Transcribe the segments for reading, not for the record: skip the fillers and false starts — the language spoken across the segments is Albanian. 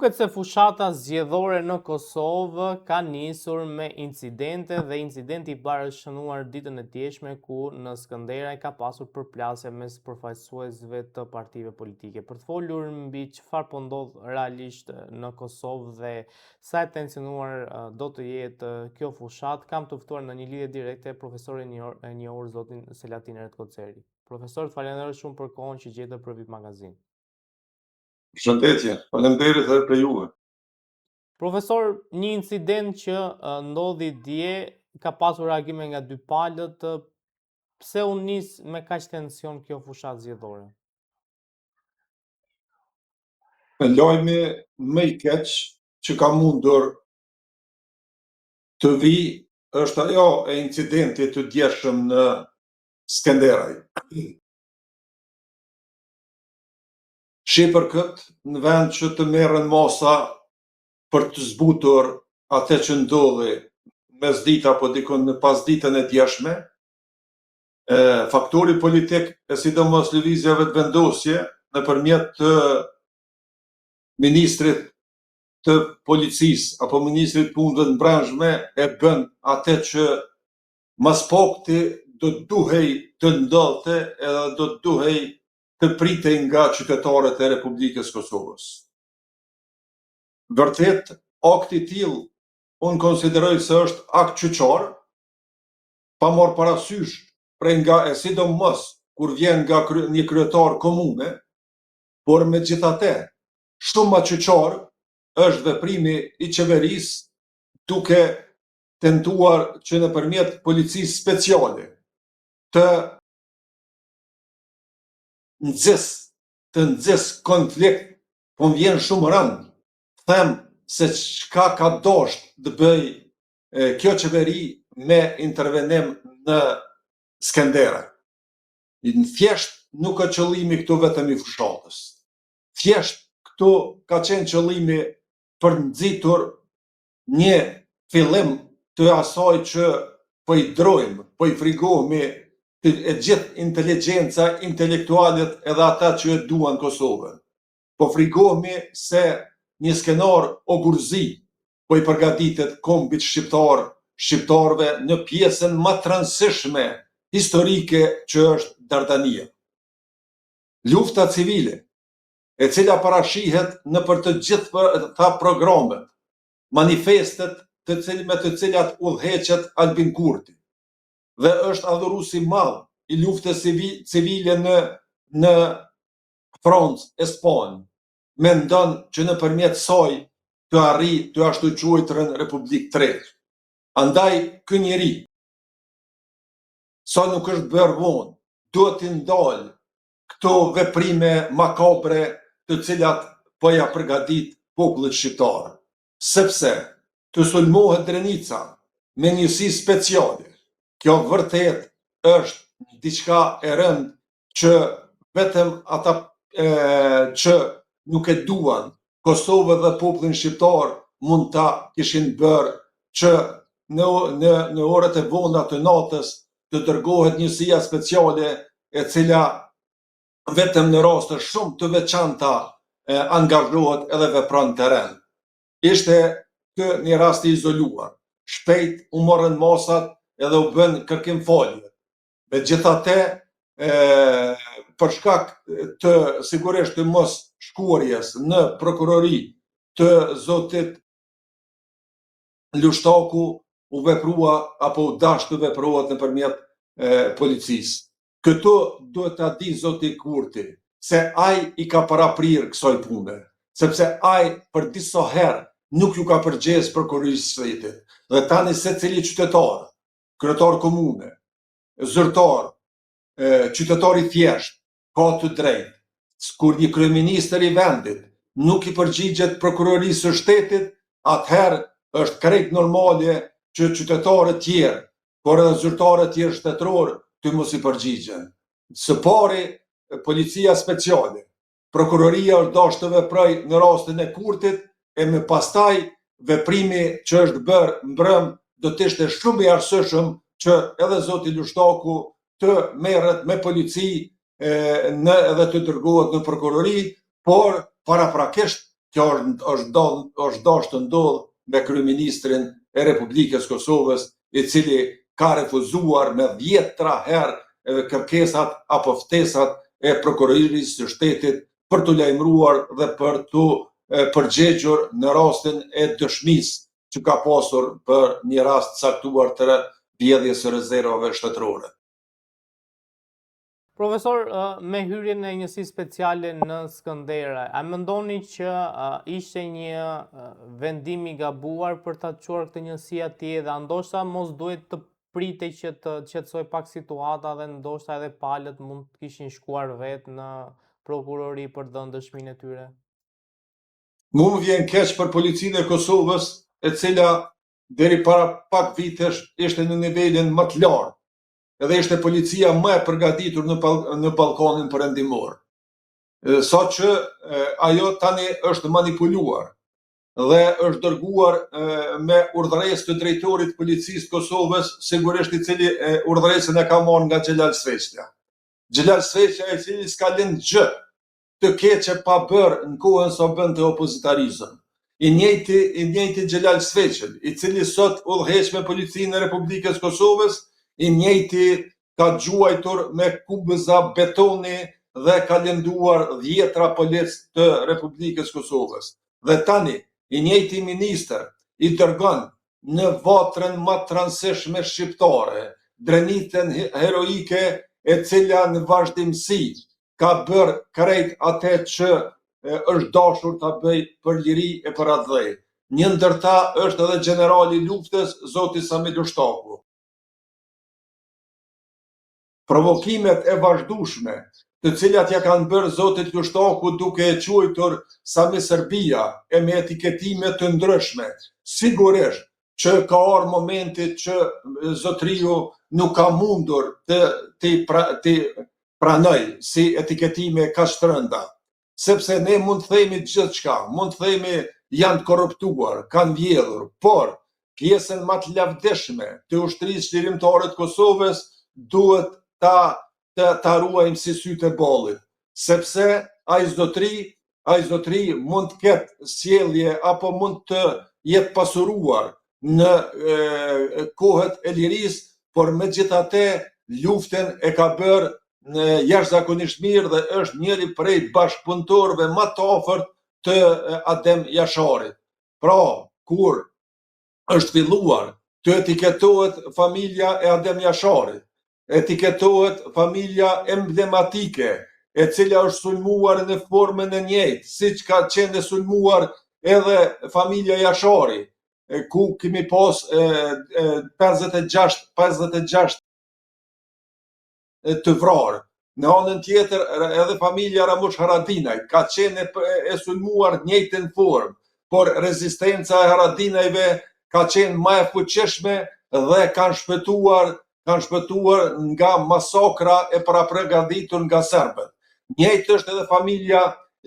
Duket se fushata zgjedhore në Kosovë ka nisur me incidente dhe incidenti i parë është shënuar ditën e djeshme ku në Skënderaj ka pasur përplasje mes përfaqësuesve të partive politike. Për të folur mbi çfarë po ndodh realisht në Kosovë dhe sa e tensionuar do të jetë kjo fushatë, kam të ftuar në një lidhje direkte profesorin e njohur zotin Selatin Retkoceri. Profesor, të falenderoj shumë për kohën që gjetët për VIP Magazine. Përshëndetje, faleminderit edhe për juve. Profesor, një incident që ndodhi dje ka pasur reagime nga dy palët, pse u nis me kaq tension kjo fushatë zgjedhore? Lajmi më i keq që ka mundur të vijë është ajo e incidentit të djeshëm në Skenderaj. Shi për këtë, në vend që të merren masa për të zbutur atë që ndodhi mesditë apo dikun në pasditen e djeshme, faktori politik e sidomos Lëvizja Vetëvendosje nëpërmjet të ministrit të policisë apo ministrit të punëve të brendshme e bën atë që ma s'pakti do të duhej të ndodhte edhe do të duhej të pritej nga qytetarët e Republikës së Kosovës. Vërtet, akti i tillë unë konsideroj se është akt qyqar, pa marrë parasysh prej nga e sidomos kur vjen nga një kryetar komune, por megjithatë, shumë ma qyqar është veprimi i qeverisë duke tentuar që nëpërmjet policisë speciale të nxis, të nxis konflikt, po më vjen shumë rëndë të them se çka ka dashtë të bëjë kjo qeveri me intervenim në Skenderaj. Thjesht nuk është qëllimi këtu vetëm i fushatës. Thjesht këtu ka qenë qëllimi për të nxitur një fillim të asaj që po i drojmë, po i frigohemi e gjithë inteligjenca, intelektualët edhe ata që e duan Kosovën. Po frigohemi se një skenar ogurzi po i përgatitet kombit shqiptar, shqiptarëve në pjesën ma të rëndësishme historike që është Dardania. Lufta civile, e cila parashihet nëpër të gjitha programet, manifestet të cil, me të cilat udhëheqet Albin Kurti dhe është adhurues i madh i luftës civile në në Francë e Spanjë, mendon që nëpërmjet saj të arrijë të ashtuquajturën Republikë të Tretë. Andaj ky njeri sa nuk është bërë vonë, duhet t'i ndalë këto veprime makabre të cilat po ia përgatit popullit shqiptar. Sepse të sulmohet Drenica me njësi speciale, kjo vërtet është diçka e rëndë që vetëm ata e, që nuk e duan Kosovën dhe popullin shqiptar mund ta kishin bërë që në, në, në orët e vona të natës të dërgohet njësia speciale e cila vetëm në raste shumë të veçanta angazhohet edhe vepron në terren. Ishte ky një rast i izoluar. Shpejt u morën masat edhe u bën kërkim falje. Megjithatë, për shkak të sigurisht të mos shkuarjes në prokurori të zotit Lushtaku u veprua apo u dasht të veprohet nëpërmjet policisë. Këtu duhet ta di zoti Kurti se ai i ka paraprirë kësaj pune, sepse ai për disa herë nuk ju ka përgjegj prokurorisë së shtetit. Dhe tani secili qytetar, kryetar komune, zyrtar, qytetar i thjeshtë, ka të drejtë. Kur një kryeministër i vendit nuk i përgjigjet prokurorisë së shtetit, atëherë është krejt normale që qytetarët tjerë, por edhe zyrtarët tjerë shtetërorë të mos i përgjigjen. Së pari, policia speciale, prokuroria është dashtë të veprojë në rastin e Kurtit e më pastaj veprimi që është bërë mbrëm do të ishte shumë i arsyeshëm që edhe zoti Lushtaku të merret me polici e, në edhe të dërgohet në prokurori, por paraprakisht. Kjo është është dashtë të ndodhë me kryeministrin e Republikës Kosovës, i cili ka refuzuar me dhjetra herë kërkesat apo ftesat e prokurorisë së shtetit për t'u lajmëruar dhe për t'u përgjegjur në rastin e dëshmisë që ka pasur për një rast të caktuar të vjedhjes së rezervave shtetërore. Profesor, me hyrjen e njësisë speciale në Skënderaj, a mendoni që ishte një vendim i gabuar për ta çuar këtë njësi atje dhe a ndoshta mos duhet të pritej që të qetësohej pak situata dhe ndoshta edhe palët mund të kishin shkuar vetë në prokurori për të dhënë dëshminë e tyre? Mu më vjen keq për policinë e Kosovës, e cila deri para pak vitesh ishte në nivelin më të lartë, edhe ishte policia më e përgatitur në në Ballkanin Perëndimor. Saqë ajo tani është manipuluar dhe është dërguar me urdhëresë të drejtorit të policisë të Kosovës, sigurisht i cili urdhëresën e ka marrë nga Xhelal Sveçla. Xhelal Sveçla i cili s'ka lënë gjë të keqe pa bërë në kohën sa bënte opozitarizëm. I njëjti, i njëjti Xhelal Sveçël, i cili sot udhëheq me Policinë e Republikës së Kosovës, i njëjti ka gjuajtur me kubëza betoni dhe ka lënduar dhjetra policë të Republikës së Kosovës. Dhe tani, i njëjti ministër i dërgon në vatrën ma të rëndësishme shqiptare, Drenicën heroike e cila në vazhdimësi ka bërë krejt atë që është dashur ta bëjë për liri e për atdhe. Një ndër ta është edhe gjenerali i luftës, zoti Sami Lushtaku. Provokimet e vazhdueshme, të cilat ia kanë bërë zotit Lushtaku duke e quajtur Sami Serbia e me etiketime të ndryshme, sigurisht që ka ardhur momenti që zotëriu nuk ka mundur të t'i pra, t'i pranojë si etiketime kaq të rënda. Sepse ne mund të themi gjithçka, mund të themi janë të korruptuar, kanë vjedhur, por pjesën ma të lavdishme të Ushtrisë Çlirimtare të Kosovës duhet ta të ta ruajmë si sytë e ballit, sepse ai zotëri, ai zotëri mund të ketë sjellje apo mund të jetë pasuruar në e, kohët e lirisë, por megjithatë luftën e ka bërë në jashtëzakonisht mirë dhe është njëri prej bashkëpunëtorëve ma të afërt të Adem Jasharit. Pra, kur është filluar të etiketohet familja e Adem Jasharit, etiketohet familja emblematike, e cila është sulmuar në formën e njëjtë, siç ka qenë e sulmuar edhe familja Jashari, ku kemi pas 56 56 të vrarë. Në anën tjetër edhe familja Ramush Haradinaj ka qenë e sulmuar në njëjtën formë, por rezistenca e Haradinajve ka qenë ma e fuqishme dhe kanë shpëtuar kanë shpëtuar nga masakra e parapërgatitur nga serbët. Njëjtë është edhe familja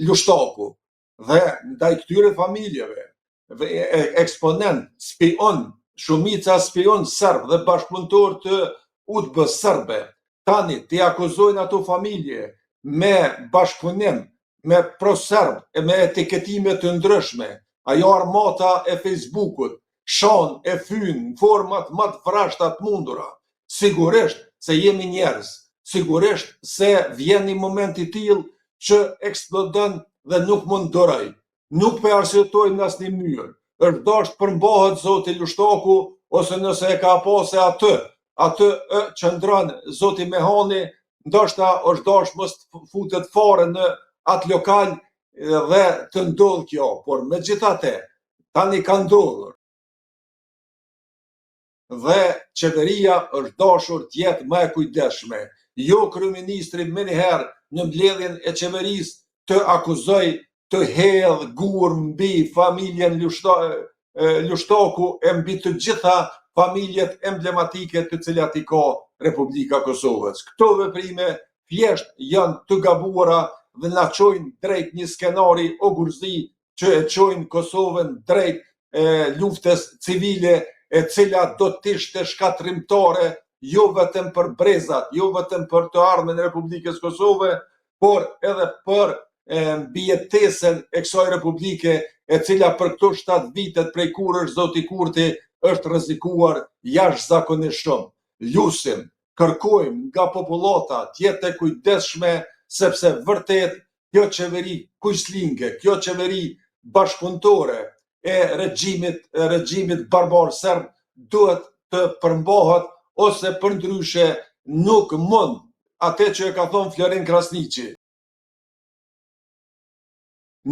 Lushtaku. Dhe ndaj këtyre familjeve, eksponentë, spiunë, shumica spiunë serbë dhe bashkëpunëtorë të UDB-së serbe, tani t'i akuzojnë ato familje me bashkëpunim, me proserbë e me etiketime të ndryshme, ajo armata e Facebookut, shan e fyn në format ma të vrazhda të mundura. Sigurisht se jemi njerëz, sigurisht se vjen një moment i tillë që eksplodon dhe nuk mund duroj. Nuk po e arsyetojmë në asnjë mënyrë. Është dashtë të përmbahet zoti Lushtaku ose nëse e ka pa se aty, aty e qëndron zoti Mehani, ndoshta është dashtë mos të futet fare në atë lokal dhe të ndodhë kjo, por megjithatë, tani ka ndodhur. Dhe qeveria është dashur të jetë më e kujdesshme. Jo kryeministri menjëherë në mbledhjen e qeverisë të akuzojë të hedhë gurë mbi familjen Lushta, Lushtaku e mbi të gjitha familjet emblematike të cilat i ka Republika e Kosovës. Këto veprime thjesht janë të gabuara dhe na çojnë drejt një skenari ogurzi që e çojnë Kosovën drejt e, luftës civile e cila do të ishte shkatërrimtare jo vetëm për brezat, jo vetëm për të ardhmen e Republikës Kosovë, por edhe për mbijetesën e kësaj republike e cila për këto 7 vitet prej kur është zoti Kurti është rrezikuar jashtëzakonisht shumë. Lusim, kërkojmë nga popullata të jetë e kujdesshme sepse vërtet kjo qeveri kuislinge, kjo qeveri bashkëpunëtore e regjimit, regjimit barbar serb duhet të përmbahet ose përndryshe nuk mund atë që e ka thonë Florin Krasniqi.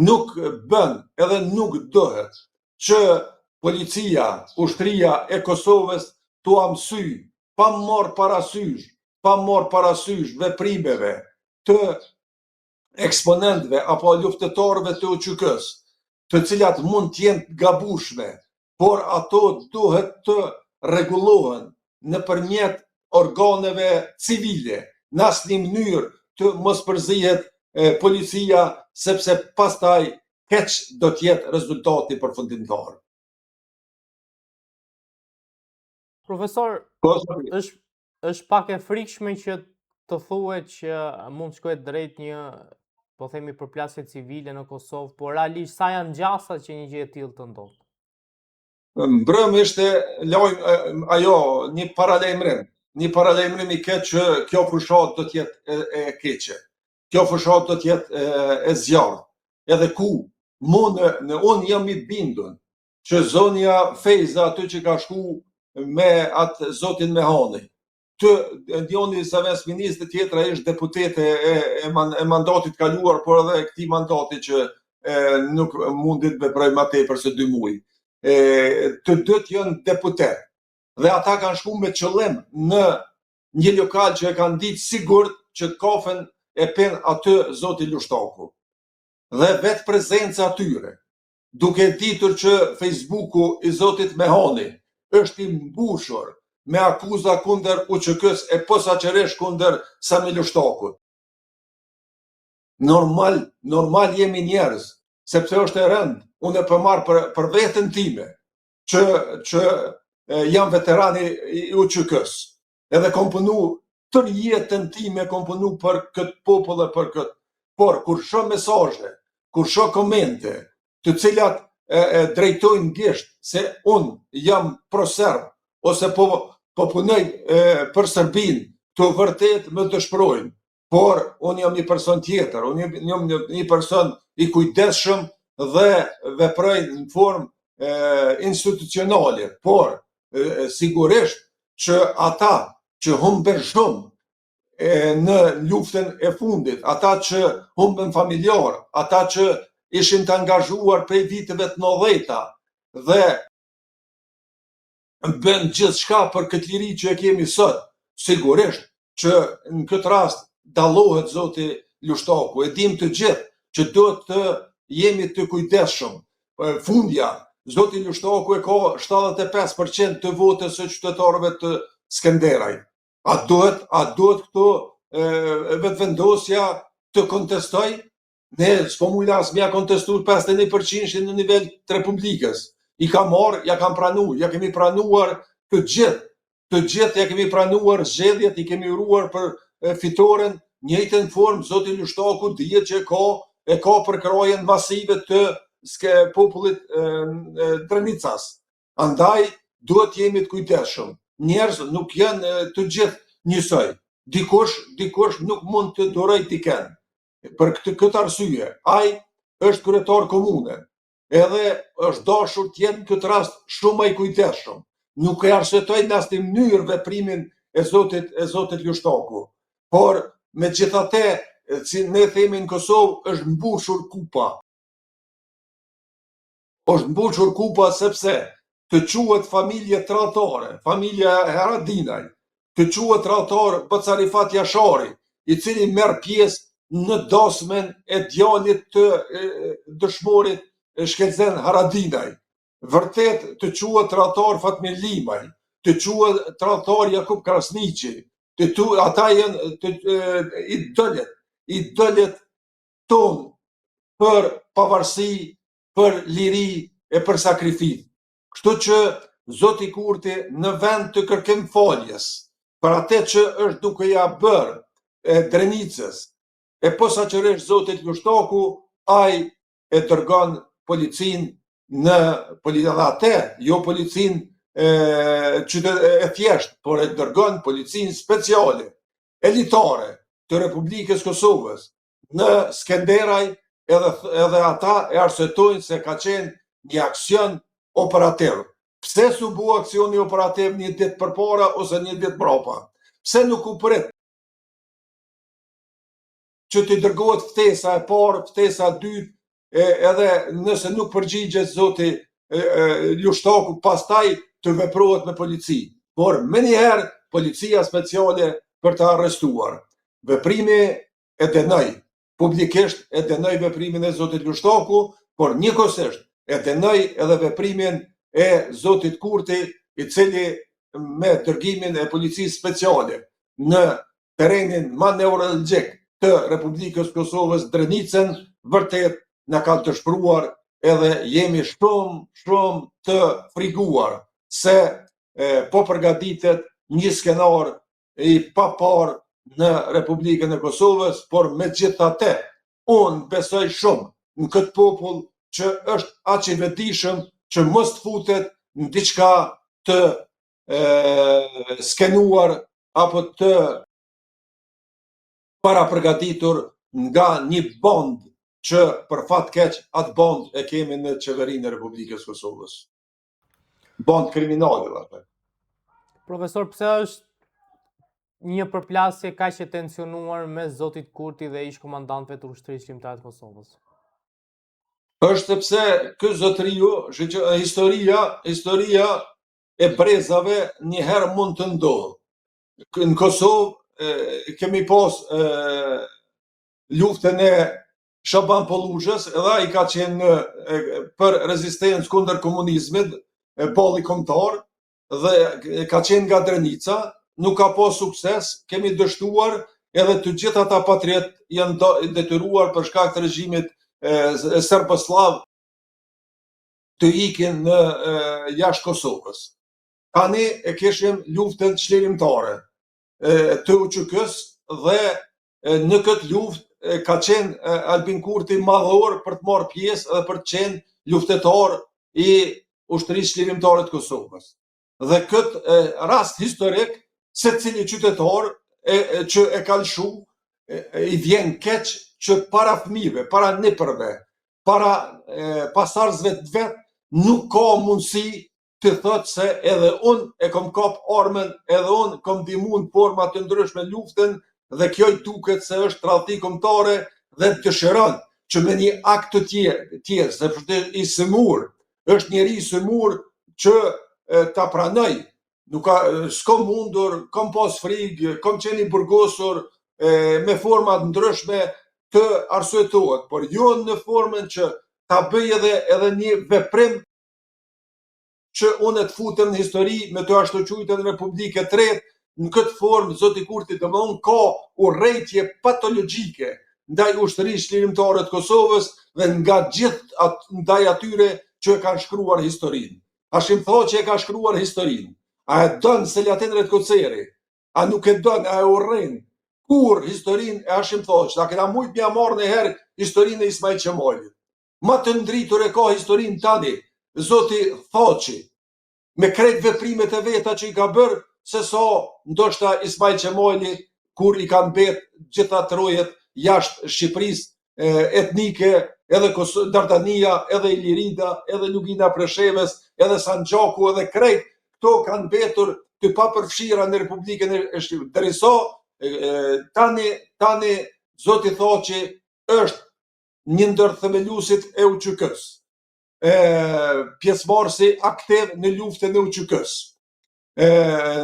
Nuk bën edhe nuk duhet që policia, ushtria e Kosovës t'ua mësyj pa marrë parasysh, pa marrë parasysh veprimeve të eksponentëve apo luftëtarëve të UÇK-së, të cilat mund të jenë të gabushme, por ato duhet të rregullohen nëpërmjet organeve civile, në asnjë mënyrë të mos përzihet policia, sepse pastaj keq do të jetë rezultati përfundimtar. Profesor, po, është është pak e frikshme që të thuhet që mund të shkojë drejt një po themi përplasje civile në Kosovë, por realisht sa janë gjasat që një gjë e tillë të ndodhë? Mbrëm ishte lajm ajo një paralajmërim, një paralajmërim i keq që kjo fushatë do të jetë e, e keqe. Kjo fushatë do të jetë e, e zjarrtë. Edhe ku mund në unë jam i bindun që zonja Fejza aty që ka shku me atë zotin Mehani, të njoni zëvendësministër, tjetra ish deputete e, e, man, e mandatit kaluar, por edhe e këtij mandati që e, nuk mundi të veprojë ma tepër se dy muaj. E, të dytë janë deputet. Dhe ata kanë shku me qëllim në një lokal që e kanë ditë sigurt që kafen e pin aty zoti Lushtaku. Dhe vetë prezenca e tyre, duke ditur që Facebooku i zotit Mehani është i mbushur me akuza kundër UÇK-së e posaçërisht kundër Sami Lushtakut. Normal, normal jemi njerëz, sepse është e rëndë, unë e po marr për, për veten time, që, që jam veteran i, i UÇK-së, edhe kom punu tërë jetën time kom punu për këtë popull e për këtë. Por kur shoh mesazhe, kur shoh komente, të cilat e, e drejtojnë gisht se unë jam pro serb ose po po punoj e, për Serbinë, të vërtet më dëshpërojnë. Por unë jam një person tjetër, unë jam një, një person i kujdesshëm dhe veproj në formë e, institucionale, por e, sigurisht që ata që humbën shumë e, në luftën e fundit, ata që humbën familjarë, ata që ishin të angazhuar prej viteve të 90-ta dhe bënë gjithçka për këtë liri që e kemi sot, sigurisht që në këtë rast dallohet zoti Lushtaku. E dim të gjithë që duhet të jemi të kujdesshëm. Fundja, zoti Lushtaku e ka 75% të votës së qytetarëve të Skenderajt. A duhet, a duhet këtu vetëvendosja të kontestojë? Ne s'po mujna as me ja kontestu 51% në nivel të Republikës. I ka marrë, ja kam pranu, ja kemi pranuar të gjithë, të gjithë ja kemi pranuar zgjedhjet, i kemi uruar për fitoren, njëjtën formë zoti Lushtaku dihet që ka e ka përkrahjen masive të ske popullit drenicas. Andaj duhet të jemi të kujdesshëm. Njerëz nuk janë të gjithë njësoj. Dikush, dikush nuk mund të durojë dikën. Për këtë këtë arsye, ai është kryetar komune. Edhe është dashur të jetë në këtë rast shumë më i kujdesshëm. Nuk e arsyetoj në asnjë mënyrë veprimin e zotit e zotit Lushtaku. Por megjithatë, si ne themi në Kosovë, është mbushur kupa. Është mbushur kupa sepse të quhet familje tradhtare, familja Haradinaj, të quhet tradhtar Baca Rifat Jashari, i cili merr pjesë në dasmën e djalit të dëshmorit Shkëlzen Haradinaj. Vërtet të quhet tradhtar Fatmir Limaj, të quhet tradhtar Jakup Krasniqi, të tu, ata janë të, idolët, idolët tonë për pavarësi, për liri e për sakrificë. Kështu që zoti Kurti në vend të kërkim faljes për atë që është duke ja bërë e Drenicës, e posaçërisht zotit Lushtaku, ai e dërgon policinë në policinë dhe atë, jo policinë e, qytet, e thjeshtë, por e dërgon policinë speciale, elitare të Republikës Kosovës, në Skenderaj edhe, edhe ata e arsyetojnë se ka qenë një aksion operativ. Pse s'u bo aksioni operativ një ditë përpara ose një ditë mbrapa? Pse nuk u prit që t'i dërgohet ftesa e parë, ftesa e dytë, e, edhe nëse nuk përgjigjet zoti e, e, Lushtaku, pastaj të veprohet me polici. Por menjëherë policia speciale për ta arrestuar. Veprimi e dënoj, publikisht e dënoj veprimin e zotit Lushtaku, por njëkohësisht e dënoj edhe veprimin e zotit Kurti, i cili me dërgimin e policisë speciale në terrenin ma neuralgjik të Republikës Kosovës, Drenicën, vërtet na ka dëshpëruar edhe jemi shumë, shumë të friguar se e, po përgatitet një skenar i paparë në Republikën e Kosovës, por megjithatë, unë besoj shumë në këtë popull që është aq i vetëdijshëm që mos të futet në diçka të e, skenuar apo të parapërgatitur nga një bandë që për fat keq atë bandë e kemi në qeverinë e Republikës Kosovës. Bandë kriminale, dhe. Profesor, pse është një përplasje kaq e tensionuar mes zotit Kurti dhe ish komandantëve të Ushtrisë Çlirimtare të Kosovës? Është sepse ky zotëriu, që historia, historia e brezave një herë mund të ndodhë. Në Kosovë kemi pas e, luftën e Shaban Polluzhës, edhe ai ka qenë në, për rezistencë kundër komunizmit, e Balli Kombëtar, dhe ka qenë nga Drenica, nuk ka pas sukses, kemi dështuar, edhe të gjithë ata patriotë janë detyruar për shkak të regjimit serbosllav të ikin në jashtë Kosovës. Tani e kishim luftën çlirimtare të UÇK-së dhe në këtë luftë ka qenë Albin Kurti madhor për të marrë pjesë dhe për të qenë luftëtar i Ushtrisë Çlirimtare të Kosovës. Dhe këtë rast historik, secili qytetar e, e, që e ka lëshu, e, i vjen keq që para fëmijëve, para nipërve, para pasardhësve të vet, nuk ka mundësi të thotë se edhe unë e kom kap armën, edhe unë kom ndihmu në forma të ndryshme luftën dhe kjo i duket se është tradhti kombëtare dhe dëshiron që me një akt të tjerë, tjerë se është i sëmurë, është njeri i sëmurë që ta pranoj, nuk ka s'kom mundur, kom pas frigë, kom qenë i burgosur e, me forma të ndryshme të arsyetohet, por jo në formën që ta bëj edhe edhe një veprim që unë të futem në histori me të ashtuquajturën Republikë e tretë, në këtë formë zoti Kurti domethënë ka urrejtje patologjike ndaj ushtrisë çlirimtare të Kosovës dhe nga gjithë at, ndaj atyre që e kanë shkruar historinë. Hashim Thaçi e ka shkruar historinë. A e don Selatin Retkoceri? A nuk e don, a e urren? Kur historinë e Hashim Thaçit? A kena mujt me ia marrë një herë historinë e Ismail Qemalit? Ma të ndritur e ka historinë tani, zoti Thaçi, me krejt veprimet e veta që i ka bërë, se sa ndoshta Ismail Qemali kur i kanë mbet gjitha trojet jashtë Shqipërisë etnike, edhe Dardania, edhe Ilirida, edhe Lugina e Preshevës, edhe Sanxhaku, edhe krejt këto kanë mbetur të papërfshira në Republikën e Shqipërisë. Derisa tani tani zoti Thaçi është një ndër themeluesit e UÇK-së, e pjesëmarrësi aktiv në luftën e UÇK-së. E,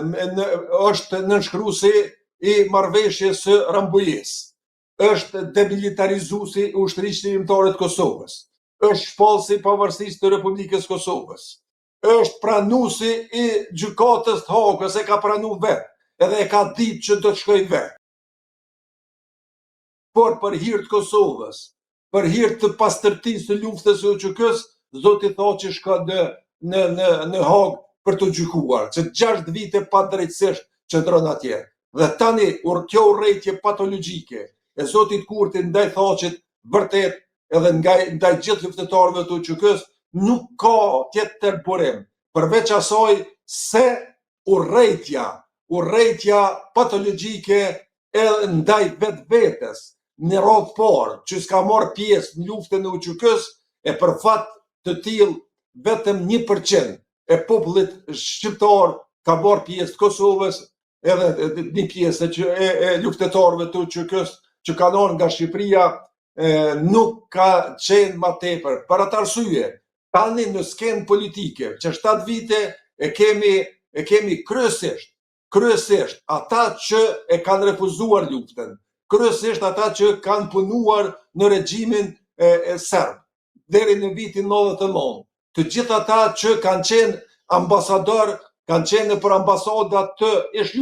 në, është nënshkruesi i marrëveshjes së Rambujesë. Është demilitarizuesi i Ushtrisë Çlirimtare të Kosovës. Është shpallësi i pavarësisë të Republikës së Kosovës. Është pranuesi i gjykatës të Hagës, e ka pranu vetë, edhe e ka ditë që do të shkojë vetë. Por për hir të Kosovës, për hir të pastërtisë së luftës së UÇK-së, zoti Thaçi shkon në në në në Hagë për t'u gjykuar, që 6 vite padrejtësisht qëndron atje. Dhe tani ur, kjo urrejtje patologjike e zotit Kurti ndaj Thaçit vërtet edhe nga ndaj gjithë luftëtarëve të UÇK-së nuk ka tjetër burim përveç asaj se urrejtja, urrejtja patologjike edhe ndaj vetvetes, në radhë parë, që s'ka marrë pjesë në luftën e UÇK-së, e për fat të tillë vetëm 1% e popullit shqiptar ka marrë pjesë të Kosovës, edhe një pjesë që e, e luftëtarëve të UÇK-së që kanë ardhur nga Shqipëria e, nuk ka qenë ma tepër. Për atë arsye, tani në skenë politike, që 7 vite e kemi e kemi kryesisht kryesisht ata që e kanë refuzuar luftën, kryesisht ata që kanë punuar në regjimin e, e serb deri në vitin 99. Të gjithë ata që kanë qenë ambasador, kanë qenë nëpër ambasada të ish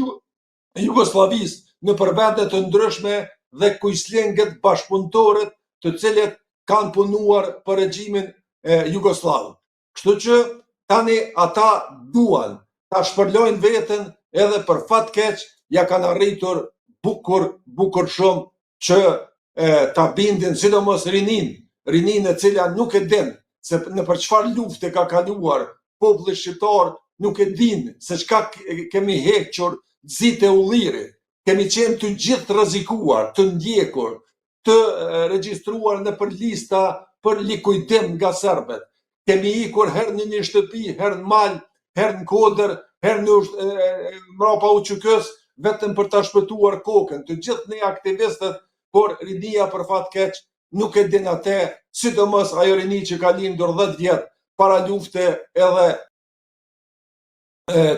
Jugosllavisë nëpër vende të ndryshme dhe kuislingët bashkëpunëtorët të cilët kanë punuar për regjimin e jugosllav. Kështu që tani ata duan ta shpërlajnë veten edhe për fat keq ja kanë arritur bukur, bukur shumë që e, ta bindin sidomos rininë, rininë e cila nuk e din se nëpër çfarë lufte ka kaluar populli shqiptar, nuk e din se çka kemi hequr zitë e ullirit. Kemi qenë të gjithë të rrezikuar, të ndjekur, të regjistruar nëpër lista për likuidim nga serbët. Kemi ikur herë në një shtëpi, herë në mal, herë në kodër, herë në mrapa UÇK-së, vetëm për ta shpëtuar kokën. Të gjithë ne aktivistët, por rinia për fat keq nuk e din atë, sidomos ajo rini që ka lindur 10 vjet para lufte edhe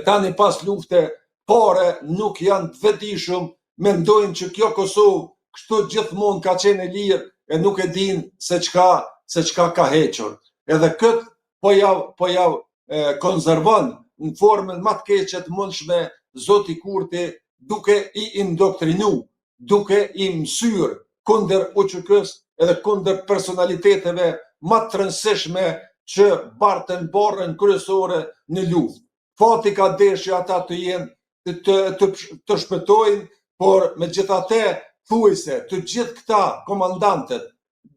tani pas lufte fare nuk janë të vetëdijshëm, mendojnë që kjo Kosovë kështu gjithmonë ka qenë e lirë e nuk e dinë se çka se çka ka hequr. Edhe këtë po ja po ja konservon në formën më të keqe të mundshme zoti Kurti duke i indoktrinu, duke i mësyrë kundër UÇK-së edhe kundër personaliteteve ma të rëndësishme që bartën barrën kryesore në luftë. Fati ka dashtë që ata të jenë të, të, të, të shpëtojnë, por megjithatë thuajse të gjithë këta komandantët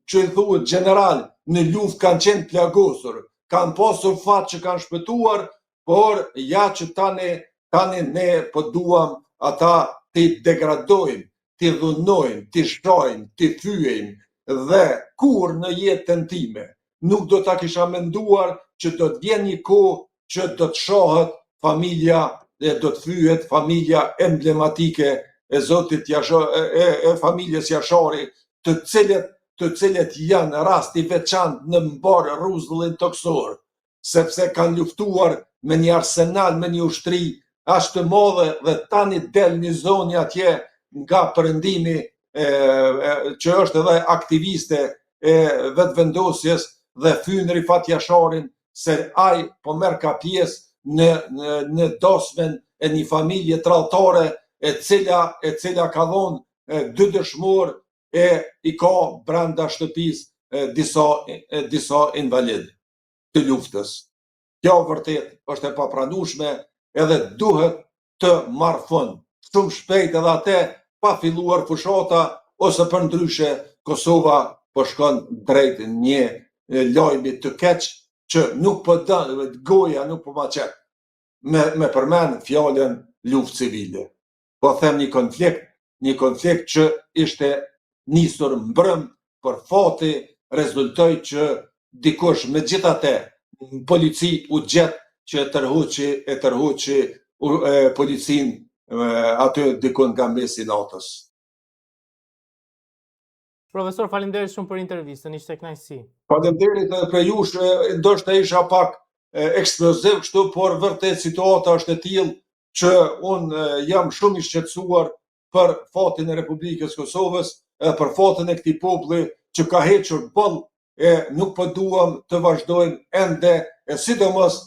që i thuhet gjeneral në luftë kanë qenë plagosur, kanë pasur fat që kanë shpëtuar, por ja që tani tani ne po duam ata t'i degradojmë, t'i dhunojmë, t'i shajmë, t'i fyejmë dhe kurrë në jetën time nuk do ta kisha menduar që do të vjen një kohë që do të shahet familja dhe do të fyhet familja emblematike e zotit Jasha, e, e familjes Jashari, të cilët të cilët janë rast i veçantë në mbarë rruzullin tokësor. sepse kanë luftuar me një arsenal, me një ushtri aq të madhe dhe tani del një zonjë atje nga perëndimi e, e, që është edhe aktiviste e vetëvendosjes dhe fyn Rifat Jasharin se ai po merrka pjesë në në në dasmën e një familje tradhtare e cila e cila ka dhonë dy dëshmorë e i ka brenda shtëpisë disa disa invalidë. të luftës. Kjo vërtet është e papranueshme edhe duhet të marrë fund shumë shpejt edhe atë pa filluar fushata ose përndryshe Kosova po shkon drejt një lajmi të keq që nuk po don goja nuk po ma qet me me përmend fjalën luftë civile. Po them një konflikt, një konflikt që ishte nisur mbrëm, por fati rezultoi që dikush megjithatë në polici u gjet që e tërhoqi e tërhoqi policinë aty dikun nga mesi i natës. Profesor, faleminderit shumë për intervistën, ishte kënaqësi. Faleminderit edhe prej jush, ndoshta isha pak eksploziv kështu, por vërtet situata është e tillë që unë jam shumë i shqetësuar për fatin e Republikës Kosovës edhe për fatin e këtij populli që ka hequr boll e nuk po duam të vazhdojmë ende e sidomos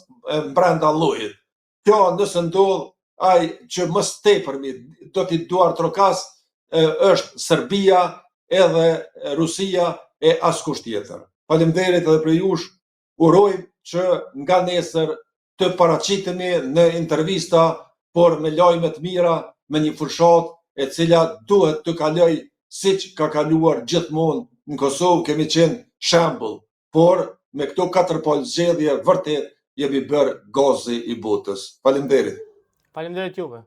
brenda llojit. Kjo nëse ndodh ai që më së tepërmi do t'i duartrokas është Serbia edhe Rusia e askush tjetër. Faleminderit edhe prej jush, urojmë që nga nesër të paraqitemi në intervista, por me lajme të mira, me një fushatë e cila duhet të kalojë siç ka kaluar gjithmonë në Kosovë kemi qenë shembull, por me këto katër palë zgjedhje vërtet jemi bërë gazi i botës. Faleminderit. Faleminderit juve.